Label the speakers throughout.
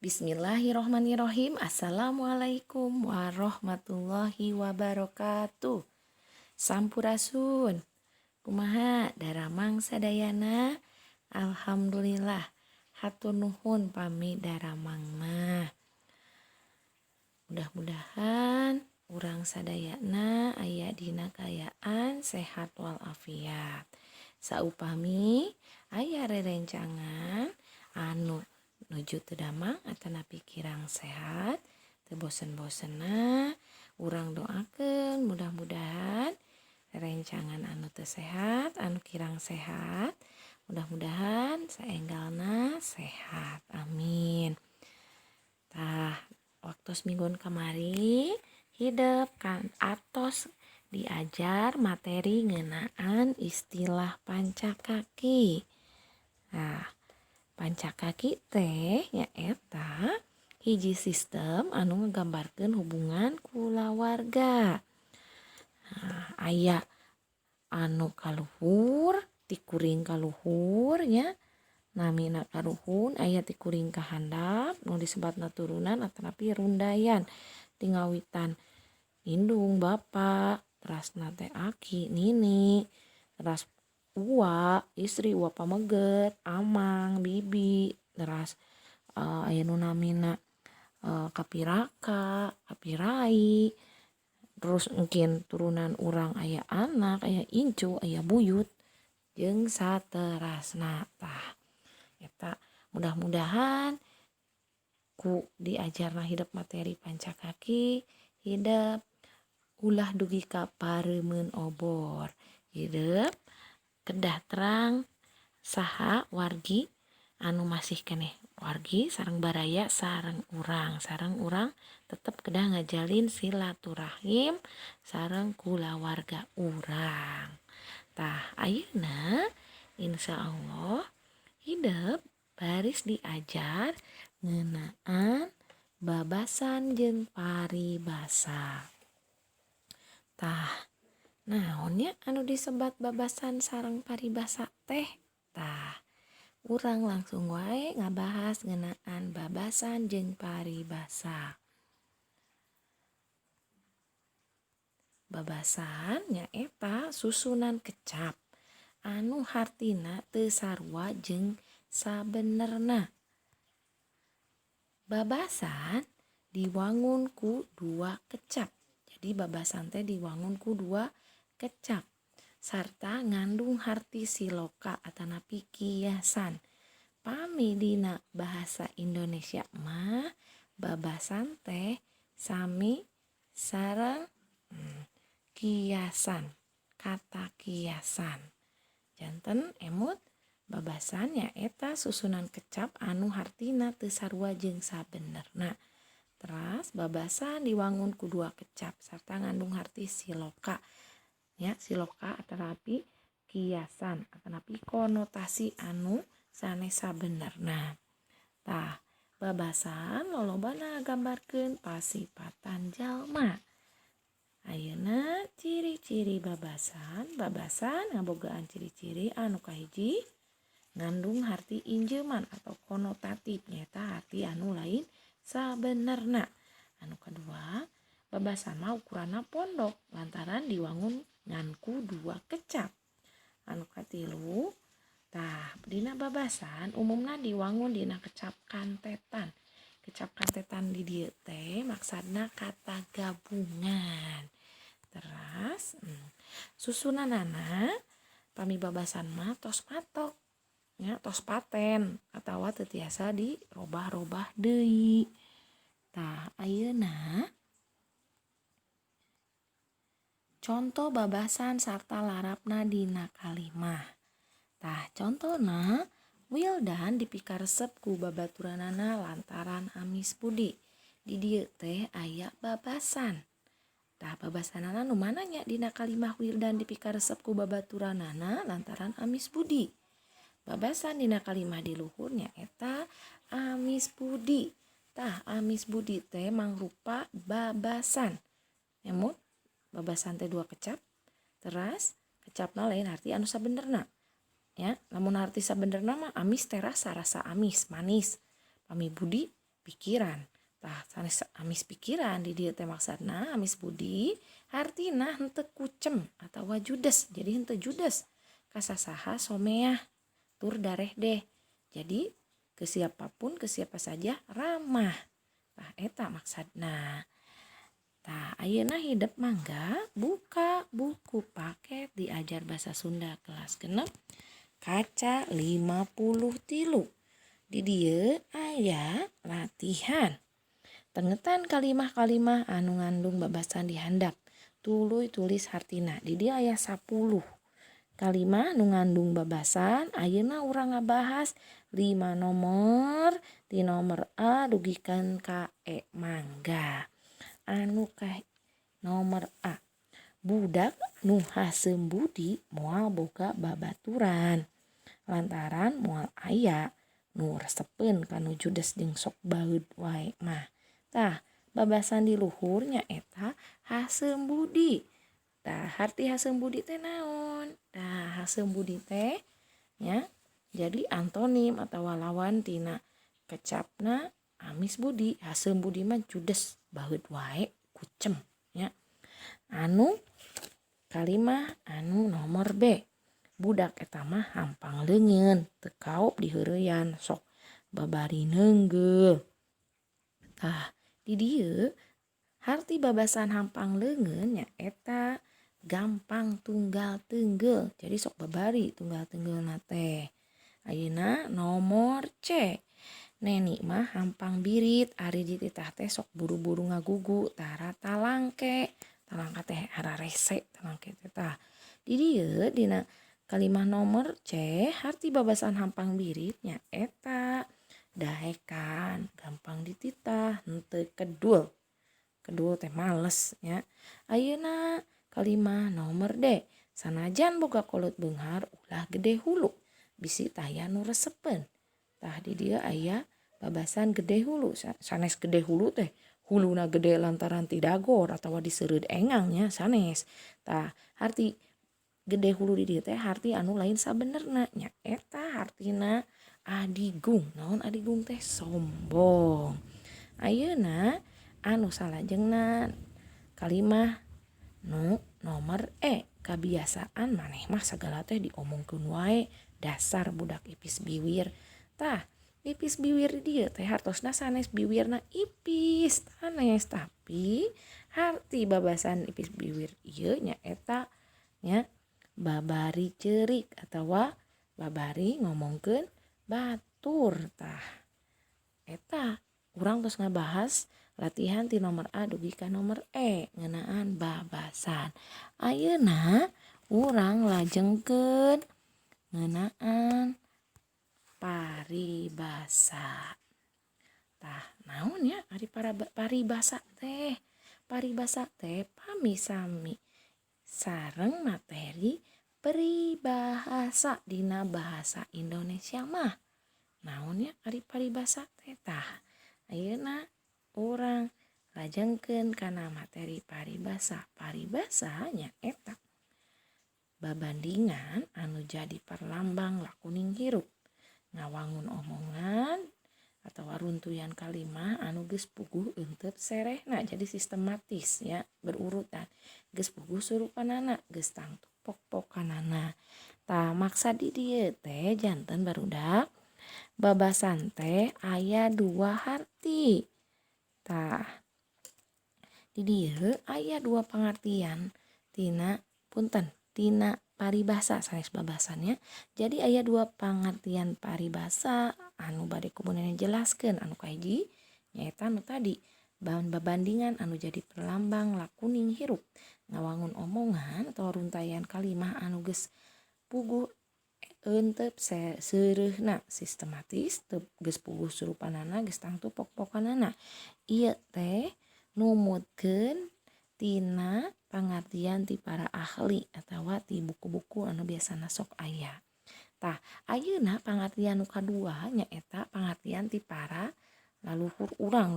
Speaker 1: Bismillahirrohmanirrohim. Assalamualaikum warahmatullahi wabarakatuh. Sampurasun. Kumaha daramang sadayana? Alhamdulillah. Hatur nuhun pami daramang mah. Mudah-mudahan urang sadayana aya dina kaayaan sehat walafiat. Saupami aya rerencangan anu nuju teu damang atanapi kirang sehat, teu bosen-bosenna urang doakeun mudah-mudahan rerencangan anu teu sehat, anu kirang sehat, mudah-mudahan saenggalna sehat. Amin. Tah, waktos mingguan kamari hidep kan atos diajar materi ngeunaan istilah pancakaki. Nah, pancakaki teh nyaeta hiji sistem anu ngagambarkeun hubungan kulawarga. Nah, aya anu kaluhur, ti kuring kaluhur nya, namina karuhun, aya ti kuring ka handap nu disebatna turunan atanapi rundayan ti ngawitan indung, bapa, terasna teh aki, nini, teras uwa, istri, uwa pameget, amang, bibi, teras aya nu namina kapiraka, kapirai, terus mungkin turunan urang aya anak, aya incu, aya buyut, jeung saterasna. Tah, eta mudah-mudahan ku diajarna hidep materi pancakaki hidep ulah dugi ka pareumeun obor. Hidep kedah terang saha wargi anu masih keneh wargi sareng baraya sareng urang tetep kedah ngajalin silaturahim sareng kulawarga urang. Tah, ayeuna insyaallah hidep baris diajar ngeunaan babasan jeung paribasa. Tah, naon nya anu disebat babasan sareng paribasa teh? Tah, urang langsung wae ngabahas ngeunaan babasan jeung paribasa. Babasan nyaeta susunan kecap anu hartina teu sarua jeung sabenerna. Babasan diwangun ku dua kecap. Jadi babasan teh diwangun ku dua kecap sarta ngandung harti siloka atanapi kiasan. Pami dina bahasa Indonesia mah babasan teh sami sareng kiasan, kata kiasan. Janten emut babasan nyaeta susunan kecap anu hartina teu sarua jeung sabenerna. Teras babasan diwangun ku dua kecap sarta ngandung harti siloka. Ya, siloka atanapi kiasan atanapi konotasi anu sanes sabenerna. Tah, babasan lolobana ngagambarkeun pasipatan jalma. Ayeuna ciri-ciri babasan, babasan ngabogaan ciri-ciri anu kahiji ngandung harti injeuman atau konotatif nyaeta harti anu lain sabenerna. Anu kadua, babasan mah ukuranna pondok lantaran diwangun ngan ku dua kecap. Anu katilu, tah dina babasan umumna diwangun dina kecap kantetan. Kecap kantetan di dieu teh maksudna kata gabungan. Teras susunanana pami babasan mah tos matok nya, tos paten atawa teu tiasa dirobah-robah deui. Tah, ayeuna contoh babasan sarta larapna dina kalimah. Tah, contona Wildan dipikaresep ku babaturanana lantaran amis budi. Di dieu teh aya babasan. Tah, babasanana nu mana nya dina kalimah Wildan dipikaresep ku babaturanana lantaran amis budi? Babasan dina kalimah di luhur nyaeta amis budi. Tah, amis budi teh mangrupa babasan. Emut babasan teh dua kecap. Teras kecapna lain arti anu sabenerna. Ya, lamun arti sabenerna mah amis teh rasa, rasa amis, manis. Pami budi pikiran. Tah sanes amis pikiran di dieu teh maksudna amis budi hartina henteu kucem atawa judes. Jadi henteu judes ka sasaha someah tur darehdeh. Jadi ke siapapun, ke siapa saja ramah. Tah eta maksudna. Tah ayeuna hidep mangga buka buku paket diajar basa Sunda kelas 6 kaca 53. Di dieu aya latihan. Tengetan kalimah-kalimah anu ngandung babasan di handap. Tuluy tulis hartina. Di dieu aya 10 kalimah nu ngandung babasan. Ayeuna urang ngabahas 5 nomor ti nomor A dugikeun ka E. Mangga. Anu ka nomor A. Budak nu haseum budi moal boga babaturan lantaran moal aya nu resepeun ka nu judes jeung sok baeud wae mah. Tah babasan di luhur nyaeta haseum budi. Tah harti haseum budi teh naon? Tah haseum budi teh nya jadi antonim atawa lawan tina kecapna amis budi. Haseum budi mah judes baeud wae kucem nya. Anu kalimah anu nomor B. Budak eta mah hampang leungeun teu kaop diheureyan sok babari neunggeul. Tah di dieu harti babasan hampang leungeun nyaeta gampang tunggal teunggeul. Jadi sok babari tunggal teunggeulna teh. Ayeuna nomor C. Neni mah hampang birit ari dititah teh sok buru-buru ngagugu tara talangke. Talangka teh ararese talangke teh tah. Di dieu dina kalimah nomor C harti babasan hampang birit nyaeta daekan gampang dititah henteu kedul. Kedul teh males nya. Ayeuna kalimah nomor D. Sanajan boga kolot beunghar ulah gede hulu bisi taya nu resepeun. Tah di dieu aya babasan gede hulu. Sanes gede hulu teh huluna gede lantaran tidagor atawa diseureud engang nya sanes. Tah harti gede hulu di dieu teh harti anu lain sabenerna nyaeta hartina adigung. Naon adigung teh? Sombong. Ayeuna anu salajengna kalimah nu nomor E. Kabiasaan maneh mah sagala teh diomongkeun wae dasar budak ipis biwir. Tah ipis biwir di dieu teh hartosna sanes biwirna ipis sanes, tapi harti babasan ipis biwir ieu nyaeta nya babari ceurik atawa babari ngomongkeun batur. Tah eta urang tos ngabahas latihan ti nomor A dugi ka nomor E ngeunaan babasan. Ayeuna urang lajengkeun ngeunaan paribasa. Tah naon nya ari paribasa teh? Paribasa teh pami-sami sareng materi peribahasa dina bahasa Indonesia mah. Naon nya ari paribasa teh? Tah ayeuna urang lajengkeun kana materi paribasa. Paribasa nyaeta babandingan anu jadi perlambang lakuning hirup, ngawangun omongan atawa runtuyan kalimah anu geus puguh euteup serehna. Jadi sistematis ya, berurutan, geus puguh surupanana, geus tangtu pok-pokanana. Tah maksad di dieu teh janten barudak babasan teh aya dua harti. Tah di dieu aya dua pangartian tina punten tina paribasa sanes babasannya. Jadi aya dua pangartian paribasa anu bade ku Bunda jelaskeun. Anu kahiji nyaeta anu tadi babandingan anu jadi perlambang lakuning hirup, ngawangun omongan atau runtayan kalimah anu geus puguh euteup seureuhna, sistematis, geus puguh surupanana, geus tangtu pok-pokanana. Ieu teh numutkeun tina pangartian ti para ahli atawa ti buku-buku anu biasana sok aya. Tah ayeuna pangartian nu kadua nyaeta pangartian ti para leluhur urang,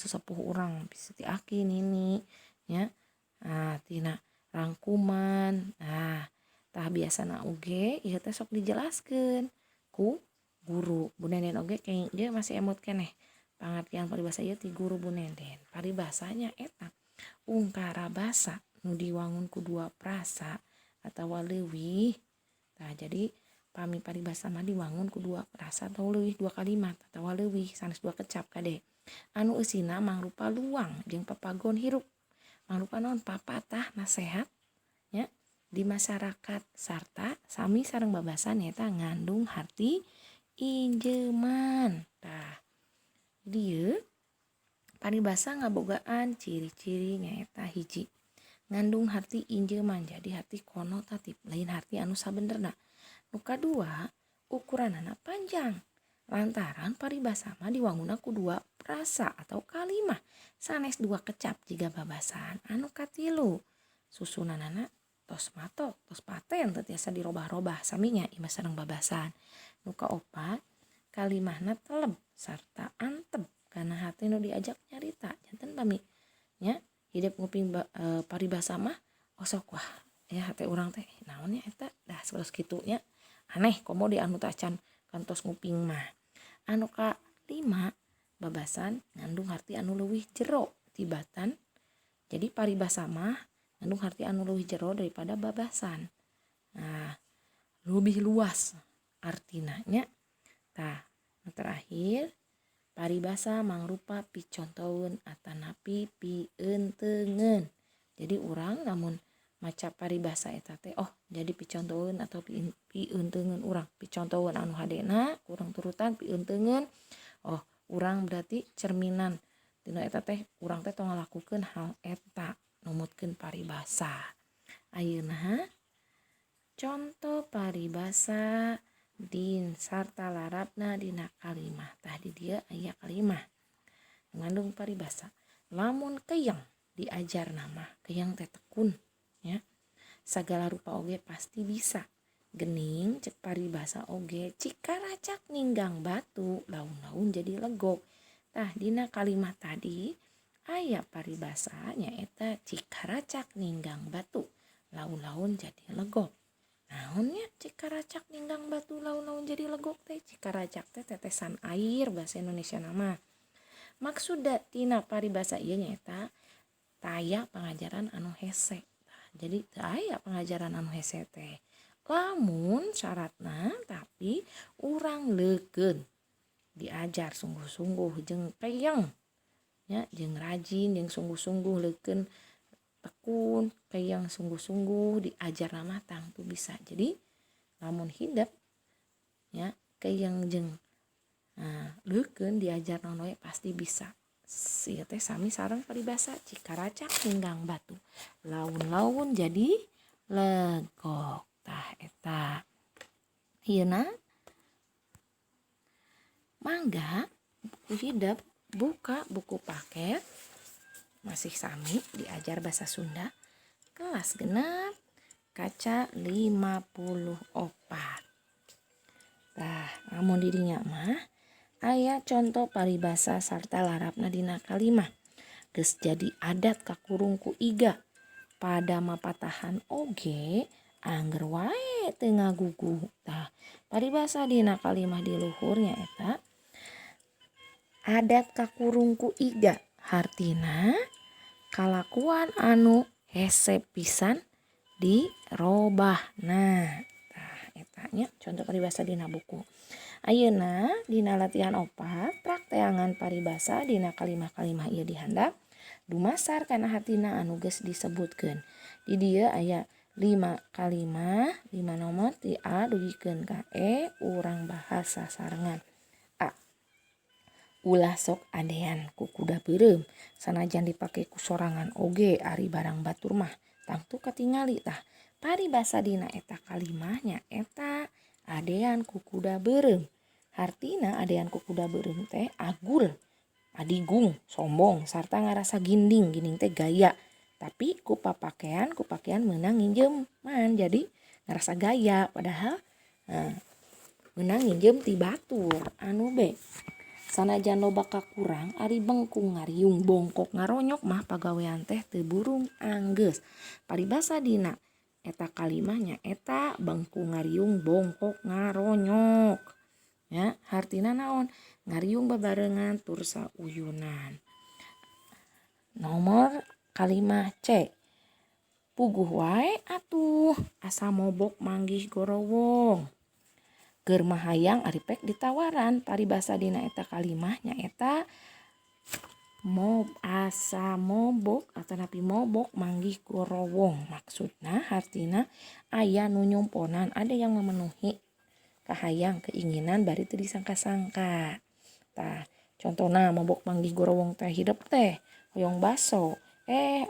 Speaker 1: sesepuh urang, bisa ti aki nini nya. Nah tina rangkuman. Nah tah biasana oge ieu teh sok dijelaskeun ku guru. Bu Nenen oge kenging ieu masih emut keneh Pangartian paribasa ieu ti guru Bu Nenden. Paribasa nyaeta ungkara basa nu diwangun ku dua frasa atawa leuwih. Tah, jadi pami paribasa mah diwangun ku dua frasa atau leuwih, dua kalimat atawa leuwih, sanes dua kecap, kade. Anu eusina mangrupa luang jeung papagon hirup. Mangrupa naon? Papatah nasehat nya di masyarakat sarta sami sareng babasan nyaeta ngandung harti injeuman. Tah, dieu paribasa ngabogaan ciri-ciri, nyaeta hiji, ngandung harti injeuman, jadi harti konotatif, lain harti anu sabenerna. Nu kadua, ukuranana panjang lantaran paribasa mah diwangunna ku dua frasa atau kalimah, sanes dua kecap jiga babasan. Anu katilu, susunanana tos matok, tos paten, teu tiasa dirobah-robah, sami nya ieu mah sareng babasan. Nu kaopat, kalimahna teleb sarta antep kana hate nu diajak nyarita. Janten pami nya hidep nguping paribasa mah osok wah ya hate urang teh, naon nya eta dah, sapertos kitu nya, aneh komo di anu teh acan kantos nguping mah. Anu kalima, babasan ngandung harti anu leuwih jero tibatan, jadi paribasa mah ngandung harti anu leuwih jero daripada babasan. Nah, lebih luas artina nya. Tah, nu terakhir, paribasa mangrupa picontoeun atanapi pienteungeun. Jadi urang lamun maca paribasa eta teh, oh, jadi picontoeun atau pienteungeun urang, picontoeun anu hadena kurang turutan, pienteungeun, oh, urang berarti cerminan tina eta teh, urang teh tong ngalakukeun hal eta numutkeun paribasa. Ayeuna conto paribasa din sarta larapna dina kalimah. Tah, di dieu aya kalimah ngandung paribasa. Lamun keyeng diajarna mah, keyeng teh tekun ya, sagala rupa oge pasti bisa. Gening cek paribasa oge, cikaracak ninggang batu, laun-laun jadi legok. Tah, dina kalimah tadi aya paribasa, nyaeta cikaracak ninggang batu, laun-laun jadi legok. Naon nya cikaracak ninggang batu, laun-laun jadi legok teh? Cikaracak teh tetesan air bahasa Indonesia nama. Maksudna tina paribasa ieu nyaeta taya pangajaran anu hese. Tah, jadi teu aya pangajaran anu hese teh lamun syaratna tapi urang leukeun diajar sungguh-sungguh jeung keyeng nya, jeung rajin jeung sungguh-sungguh, leukeun, tekun, keyeng, sungguh-sungguh diajar mah tangtu bisa. Jadi lamun hidep nya keyeng jeung, nah, leukeun diajar naon we pasti bisa. Ieu teh sami sareng paribasa cikaracak ninggang batu, laun-laun jadi legok. Tah, eta. Ayeuna mangga buku hidep buka buku paket, masih sami diajar bahasa Sunda kelas 6, kaca 54. Tah, lamun didinya mah aya contoh paribasa sarta larapna dina kalimah. Geus jadi adat kakurung ku iga, pada mapatahan oge angger wae teu ngagugu. Tah, paribasa dina kalimah di luhur nyaeta adat kakurung ku iga, hartina kalakuan anu hese pisan dirobahna. Tah, eta nya contoh paribasa dina buku. Ayeuna dina latihan 4, prakteangan paribasa dina kalimah-kalimah ieu dihandap, dumasar kana hartina anu geus disebutkeun. Di dieu aya 5 kalimah, 5 nomor ti A dugikeun ka E, urang bahas sasarengan. A. Ulah sok adean ku kuda beureum sanajan dipake ku sorangan oge, ari barang batur mah tangtu katingali. Tah, paribasa dina eta kalimah nyaeta adean ku kuda beureum. Hartina adean ku kuda beureum teh agul, adigung, sombong sarta ngarasa ginding. Ginding teh gaya, tapi ku papakean meunang nginjeuman, jadi ngarasa gaya padahal meunang nginjem ti batur. Anu B. Sanajan loba kakurang, ari bengkung ngariung bongkok ngaronyok mah pagawean teh teu burung anggeus. Paribasa dina eta kalimah nyaeta bengkung ngariung bongkok ngaronyok ya, hartina naon? Ngariung babarengan tur sauyunan. Nomor kalimah C. Puguh wae atuh asa mobok manggih gorowong. Keur mah hayang ari pek ditawaran. Paribasa dina eta kalimah nyaeta asa mobok atanapi mobok manggih gorowong. Maksudna hartina aya nu nyumponan, ada yang memenuhi kahayang keinginan bari teu disangka-sangka. Tah, contona mobok manggih gorowong teh hidep teh hoyong baso,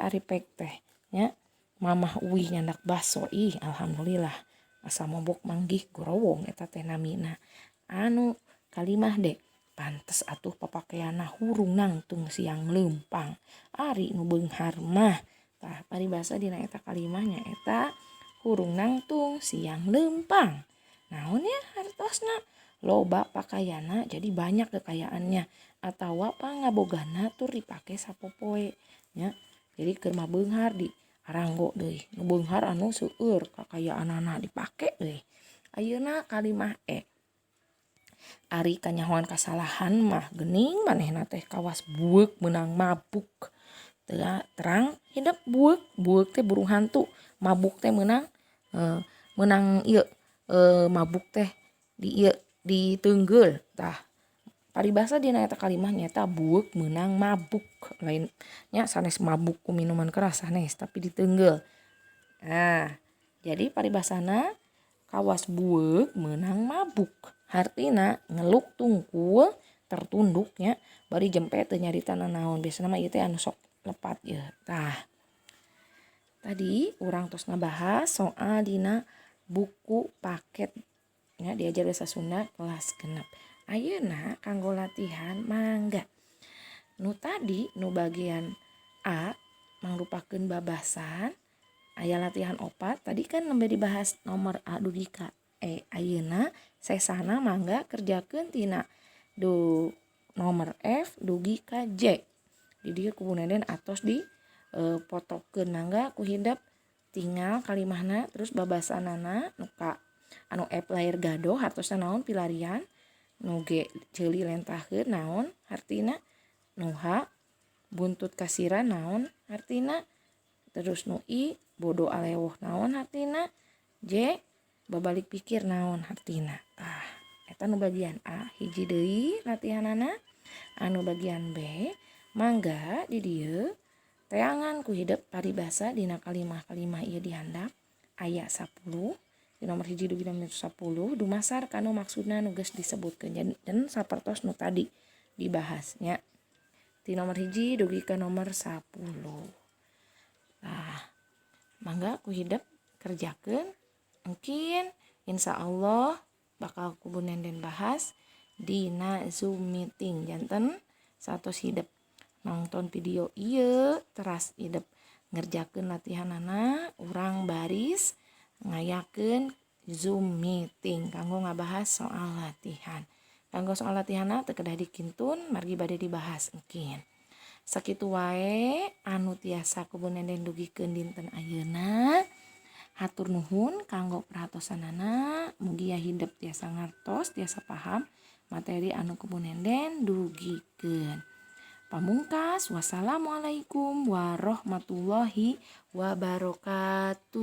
Speaker 1: ari pek teh nya mamah uih nyandak baso, ih alhamdulillah asa mobok manggih gorowong eta teh namina. Anu kalimah D. Pantes atuh papakeanna hurung nangtung siang leumpang ari nu beunghar mah. Tah, paribasa dina eta kalimah nyaeta hurung nangtung siang leumpang. Naon ya hartosna? Loba pakaianna, jadi banyak kekayaannya atawa pangabogana tur dipake sapopoe nya. Jadi keur mah beunghar di aranggo deui, nu beunghar anu seueur kakayaanana dipake deui. Ayeuna kalimah E. Ari kanyahoan kasalahan mah geuning manehna teh kawas bueuk meunang mabuk. Teu terang hidep bueuk, bueuk teh burung hantu, mabuk teh meunang meunang ieu mabuk teh di ieu diteunggeul. Tah, paribasa dina eta kalimah nyaeta bueuk meunang mabuk, lain nya sanes mabuk ku minuman keras sanes tapi diteunggeul. Nah, jadi paribasana kawas bueuk meunang mabuk. Hartina ngeluk tungkul tertunduk nya bari jempe teu nyarita nanaon, biasana mah ieu teh anu sok lepat ieu. Tah, tadi urang tos ngabahas soal dina buku paket nya diajar bahasa Sunda kelas 6. Ayeuna kanggo latihan mangga. Nu tadi nu bagian A mangrupakeun babasan aya latihan 4 tadi kan nembe dibahas nomor A dugi ka E. Ayeuna sesana mangga kerjakeun tina du nomor F dugi ka J. Di dieu ku Bu Nenden atos di potokeun mangga ku hidep tinggal kalimahna terus babasanana nu ka anu F lahir gadoh hartosna naon pilarian, nu G ceuli lentaheun naon hartina, nu H buntut kasiran naon hartina, terus nu I bodo alewoh naon hartina, J babalik pikir naon hartina. Tah, eta nu bagian A hiji deui latihanana. Anu bagian B mangga di dieu teangan ku hidep paribasa dina kalimah-kalimah ieu dihandap aya 10 di nomor 1 dugi nomor 10 dumasar kanu maksudna nu geus disebutkeun dan sapertos nu tadi dibahasnya di nomor 1 dugi ka nomor 10. Tah, mangga ku hidep kerjakeun. Mungkin insya Allah bakal ku Bu Nenden bahas dina Zoom meeting janten satos hidep nonton video ieu teras hidep ngerjakeun latihanana urang baris ngayakeun Zoom meeting kanggo ngabahas soal latihan. Kanggo soal latihanna teu kedah dikintun margi bade dibahas engkin. Sakitu wae anu tiasa ku Bu Nenden dugikeun dinten ayeuna. Hatur nuhun kanggo perhatosanana, mugia hidep tiasa ngartos, tiasa paham materi anu ku Bu Nenden dugikeun. Pamungkas, wassalamualaikum warahmatullahi wabarakatuh.